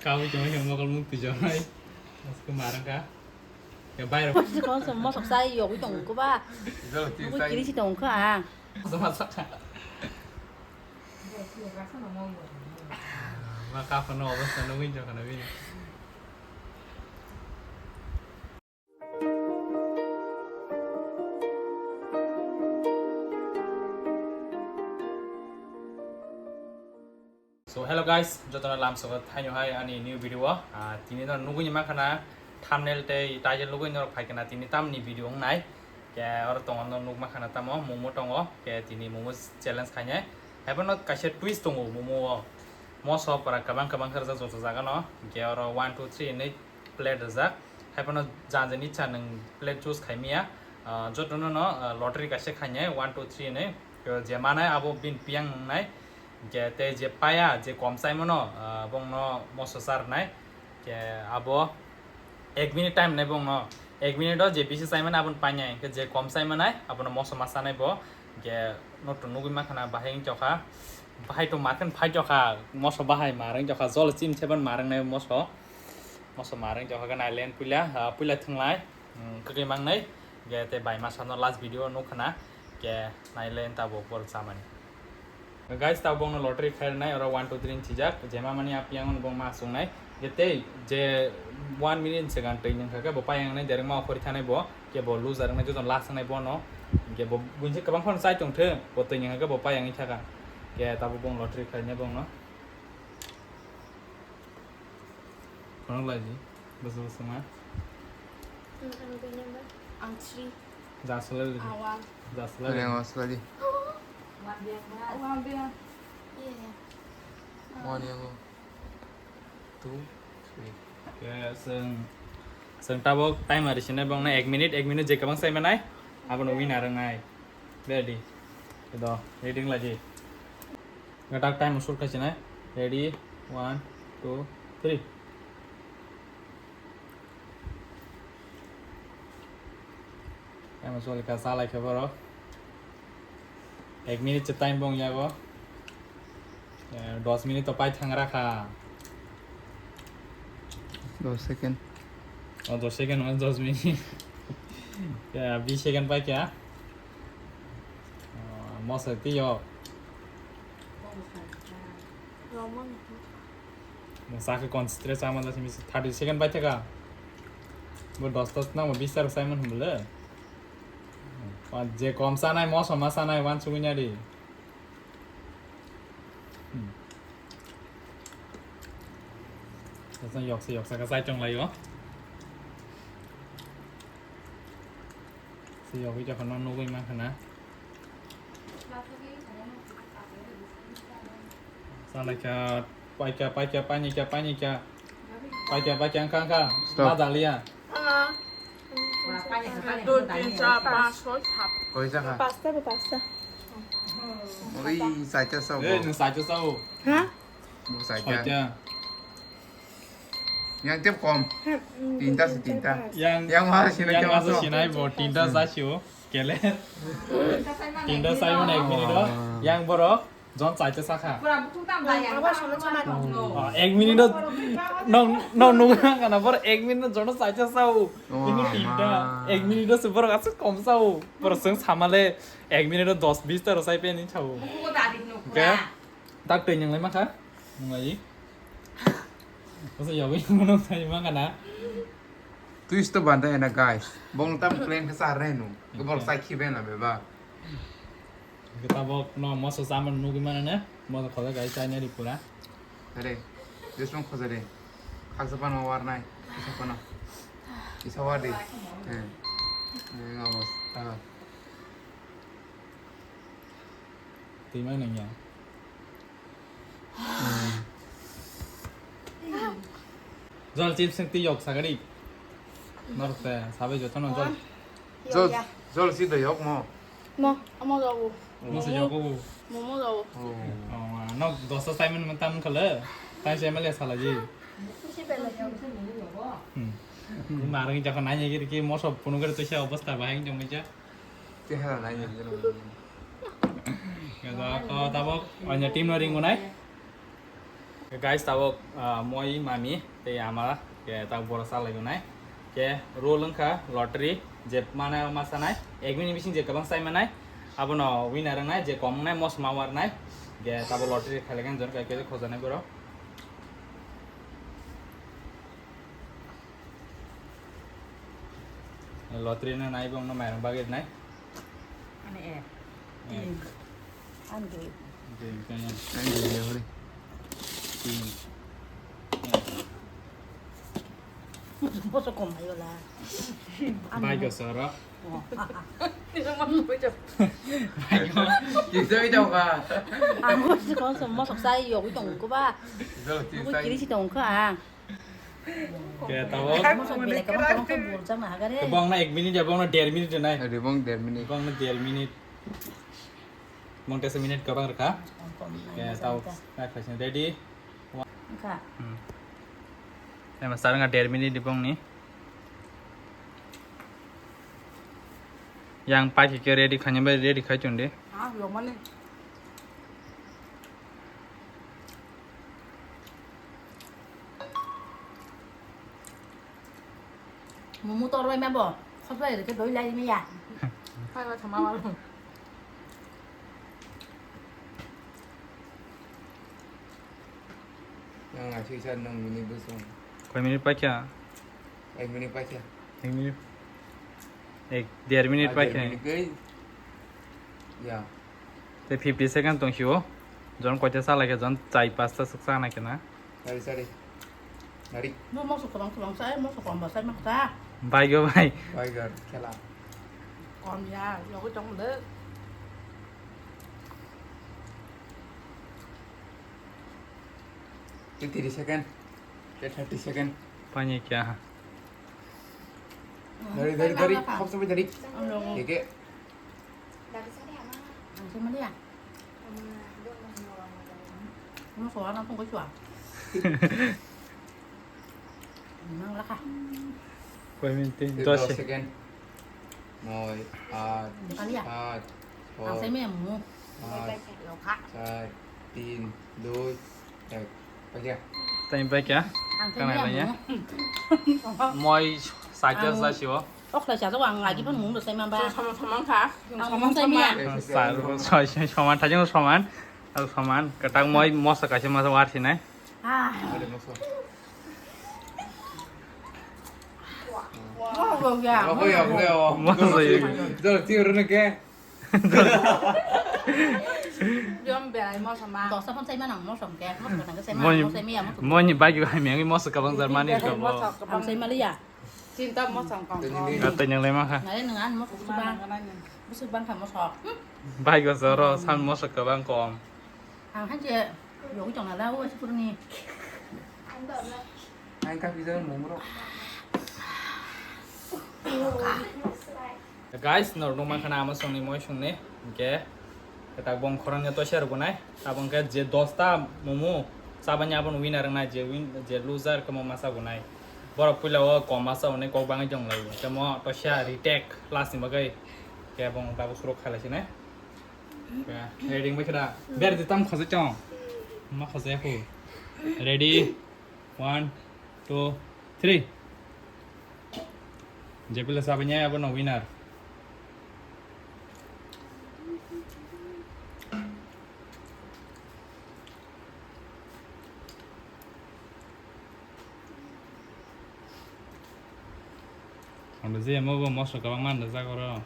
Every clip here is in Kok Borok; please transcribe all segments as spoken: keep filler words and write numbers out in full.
Kawi tongwi khe mokol muk twijoknai. Asko marang kha. Ya bayro. Mosok sai yogwi tongkho ba. Jolo tin Nugui sai. Kiri si tongkho ang. Sama sakha. Ma kaphano obostha nugwi jokha na bini. So hello guys, jotono lamsogo thaino hai ani new video o. Ah, tini no nugui ni mankha na thumbnail tei title nugui norok phai kana tini tamni video wngnai. Ke oro tongo no nuk mankha na tamo momo tongo. Ke tini momo challenge khainai. Haiphano kaisa twist tongo momo o. Moso pora kabang kabang khe rwjak joto jaga no. Ke oro one two three hinwi plate rwjak. Haiphano jani jani icha nwng plate choose khaimaya. Ah, jotono no, ah, lottery kaisa khainai one two three hinwi. Je manai abo bini piyang wngnai. Hingke tei je paya, je kom chaimano, ah, bongno moso charwnai. Hingke abo ek minute time nai bongno. Ek minute o je bisi chaimani abono painai. Hingke je kom chaimanai abono moso ma chanai bo. Hingke noto nugui mankha na bahai wngtokha. Bahai to markhe phai tokha. Moso bahai marwng tokha. Jol chim seban marwngnai moso. Moso marwng tokha khe nailen puila, ah, puila thwnglai. Hmm, kwkwi mangnai. Hingke tei bai masano last video nukha na. Hingke nailen tabuk bor chamani. Guys, tabuk bongno lottery khairnai, oro one two three hinwi swijak, jema mani apiyang bong ma sungnai, je tei je one minute second twi nung kha khe bo payang nai direct ma okhori thanai bo, ke bo loser wngnai joto last wngnai bono, ke bo buinse kwbang phano chai tong thung, bo twi nung kha khe bo payang wngwi thaka, ke tabuk bong lottery khainai bongno. Phone lai di, bwswk bwswk ma. Ang, ang bini number, ang three. Jaslai di. Awal. Jaslai di. Yang aslai di. Awal biang. Iya, iya. One yang. Two, three. Ke seng, seng tabok timer sini bong na ek minute, ek minute je kabang sai manai. Abono winner ngai. Ready. Kedo, ready lagi. Ngatak time short khasinai. Ready, one, two, three. Time short kha, salai khe borok. Ek minute se time bong yago. Eh, dos minute to pai thang rakha. Dos second. Oh, dos second, dos minute. Ya, bis second pai kya? Oh, mosa tiyo. Mo sakhe concentrate sama da simi thirty second bai thaka. Bo dos dos na mo bis tar Simon hum le. Je kom sanai mo soma sanai wan sugui nyari. Hmm. Yoksa yoksa ka sai chong lai yo. Si yogwi jokhon no nugui mankha na. Salaikha, paikha, paikha, panikha, panikha. Paikha, paikha, angkha, angkha. Stop. Ma daliya. Dui, tin, char, panch, choi, sat. Koi jakha? Pasta, pasta. Oi, saita sao. Eh, nwng saita sao. Ha? Bo saita. Saita. Yang tep kom. Tinta se tinta. Yang, yang ma sini yang ma sini bo tinta sa sio. Kele. Tinta sai mana ek minute o. Yang borok jon saita sakha. Pura butung tam da yang. Abo sama sama. Oh, ek minute o nong nong nung kana bor ek minute o jon saita sao. Ini tinta. Ek minute o se borok asuk kom sao. Bor seng samale ek minute o dos bis ta rosai pe ni sao. Buku ko tadi nuk. Oke. Tak tei nang lai makha. Nung lai. Masa yogwi nung sai makha na. Twist to banta hena guys. Bong tam plan khe sar renu. Bol sai khibe na beba. Kita bok no moso saman nugi mana ne. Moso khoda guys sai ne ri pura. Are. Just mong khoja de. Khaksa pan ma war nai. Isa pan. Isa war de. Eh. Ngamos. Ah. Twi ma nang ya. Jol chips twi yok sagari. Norte sabai joto no jol. Jol, jol si do yok mo. Mo, amo jago. Mo se yok ko. Mo mo jago. Oh. Oh, no dosa sai man tam khale. Tai se male sala ji. Si pela jago. Hmm. Marang jako nanya giri ki moso punugari tu sia obostha bahai jong meja. Tihara nai ni jero. Kaya ko tabok anya team no ring unai. Guys, tabok, ah, moi mami tei ama ke tabok boro salai gonai. Ke rule wngkha lottery je mana ma sanai, ek minute bising je kwbang sai manai, abono winner wngnai, je kom wngnai mosma warnai. Ke tabok lottery khailaikan jon kai ke khojanai borok. Lottery no nai bongno mairang bagwi nai. Ani e. Ani dui. Dui kaya. Ani dui ya hori. Tin. Boso kom ayo la. Bai ko soro. Oh. Bai ko. Kisa wi tong ka. Ang ko si kon so mosok sai yo wi tong ko ba. Kiri si tong ka ang. Kaya tao. Mosok belai kabang kabang khe burjak na hagare. Bong na ek minute ya, bong na der minute nai. Ade bong der minute. Bong na der minute. Bong tesa minute kabang rwkha. Kaya tao. Nai khaising ready. Wngkha. Hmm. Ema saranga der minute di bong ni. Yang pai khe ready khaina bai ready khai chonde. Ah, yo mane. Mumu torbai ma bo, khosbai rwkhe doi lai maya. Phaiba thama maro. Nang asui san nang minute bwsong. Koi minute paikha? Ek minute paikha. Ek minute. Ek, der minute paikha. Ya. Tei fifty second tong sio. Jon koita sa lai khe jon chai pasta suk sa nai khe na. Sari, sari. Nari. Bo mosok kwbang kwbang sai, mosok kom bo sai ma kha. Bai go bai. Bai go, khela. Kom ya, yogo tong de. Tei thirty second. Tei thirty second. Pani kya? Dari, dari, dari. Khop sampai dari. Oke. Ang sima dia. Ano suara nang tunggu suara. Nang laka. Koi minute? Dos second. Noi, aat, saat, ang sima yang mu. Aat, saat, tin, doi. Time paikha? Ang kana kaya? Moi sakya sa siwo. Ok lai sa ang lagi pun mung dosai mamba. Sama sama kha. Ang mung sai miya. Sa, sa, soman thajang soman. Al soman. Katang moi mosa kaisa masa war sinai. Ah. Oh, ya. Mosa. Jor tiur ne ke. Jom belai mosom ma. Dosa pon sai manang mosom ke, mosom nang sai manang, mosom miya mosom. Moni bagi hai meng mosom kabang Germany ko. Mosom kabang. Ang sai maliya. Cinta mosom kong. Ngatai nang lema kha. Nai nang an mosom suba. Mosom bang kha mosom. Bai go zoro san mosom kabang kom. Ang han je yogi tong na la o sipurni. Ang ka pizza mo mo. Guys, norok nukmankha na ama songni moi songni, hwnkhe kwtak bong khoroknwi toisa rwgwnai. Tabuk hwnkhe je dosta momo chabani abono winner wngnai, je win, je loser khe mo ma chagunai. Borok puila o kom ma chaunai kok bangwi tonglaio, hwnkhe mo toisa retake last ni bagwi khe bong tabuk surok khailaisinai. Ready wngbai khe da? Ber di tam khosai chong. Ma khosai ya khu. Ready? One, two, three. Jepila sabanya abono winner. Ang je mo bo moso kabang man da jagoro.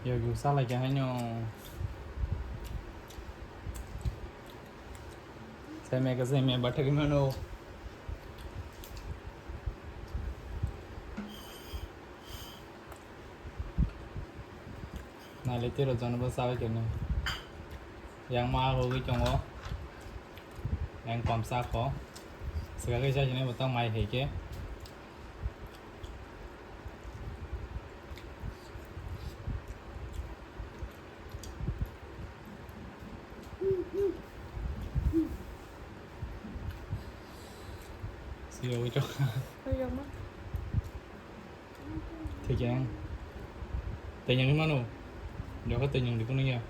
Yogwi salai khe haino. Sai mega sai me bathagwi mano. Nailai tiro jono bo chabai khe nw. Yang ma rwgwi tongo. Yang komsa kho. Swkagwi chasinai bo tang mai hai khe. Yo, yo. Yo, ma. Thik yang. Tanyang mano. Yo, ka tanyang di kuno ya.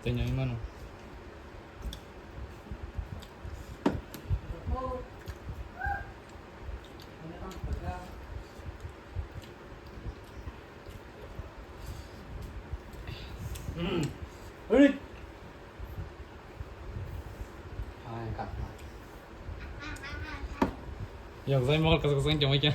Tanyang mano. Yok, zai mokol kasuk kasuk jomai kya.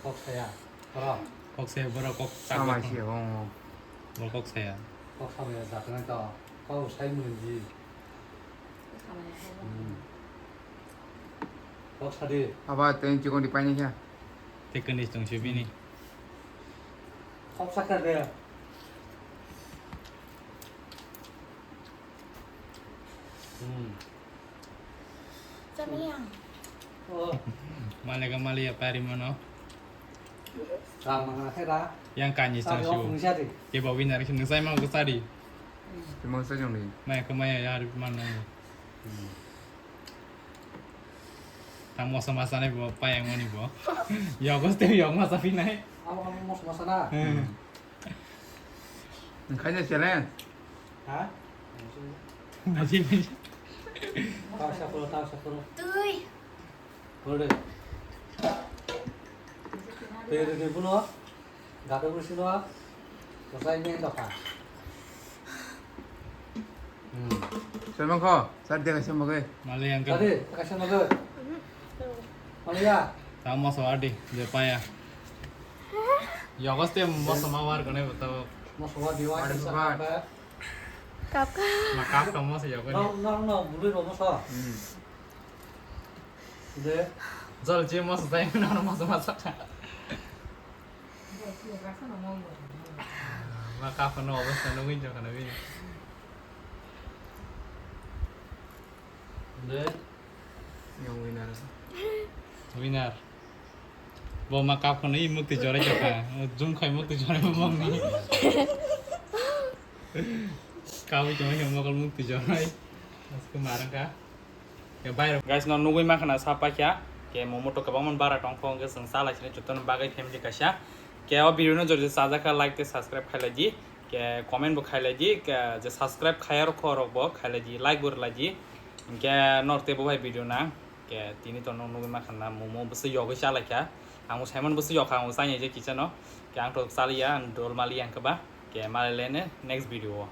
Kok saya. Oro. Kok saya, boro kok tak. Sama si, oh. Boro kok saya. Kok sama ya, tak na to. Kok saya mun ji. Kok sadi. Aba teng chikon di paini kya. Tekon di tong si bini. Kok sakar de. Hmm. Chameleon. Oh. Malika malia pari mano. Rang mana khe da? Yang kanyi. Sa tong yo siu. Phung sa di. Ke ba winner khe nung sai ma ko sadi. Ke mang sa jong ni. Mai ko maya yar mano. Hmm. Tang mosa masa nai bo payang mani bo. Yogos te yog masa pinai. Amo amo mosa masa na. Hmm. Khaina challenge. Ha? Aji. Tau sapro, tau sapro. Tui. Boleh. Tui, tui, bulo. Gado busi lo. Kosai main doka. Hmm. Soi mangkho, sar dia kasih magai. Malai yang kan. Tadi, kasih magai. Malia. Tamo sawadi, dia paya. Yogos te moso mawar kone beto. Moso mawar di wajib. What is that? Kap kap. Ma kap kap moso yogos. No, no, no, bulu no moso. Hmm. De. Jol je moso tai no moso moso. Ma kap no obosta no winjo kana winjo. De. Yang winner. Winner. Bo ma kap kono i mukti jorai kaka. Jum khai mukti jorai bo mong ni. Kawi tong yang mokol mukti jorai. Asko marang ka. Ya bayar. Guys, no nugui ma khana sapa kya. Ke momo to kabang man bara tong khong ke seng sala sini chuton bagai family kaisa. Ke o video no jodi sajaka like te subscribe khailai di. Ke comment bo khailai di, ke je subscribe khaya rok kho rok bo khailai di, like bo rwlai di. Hingke norte bo bai video nang. Ke tini to nog nugui ma khana momo bwswk yogwi chalaikha. Ang bo saimano bwswk yokha, ang bo chaya je kitchen o. Ke ang to chaliya, ang dol maliya hingke ba. Ke malai lene next video o.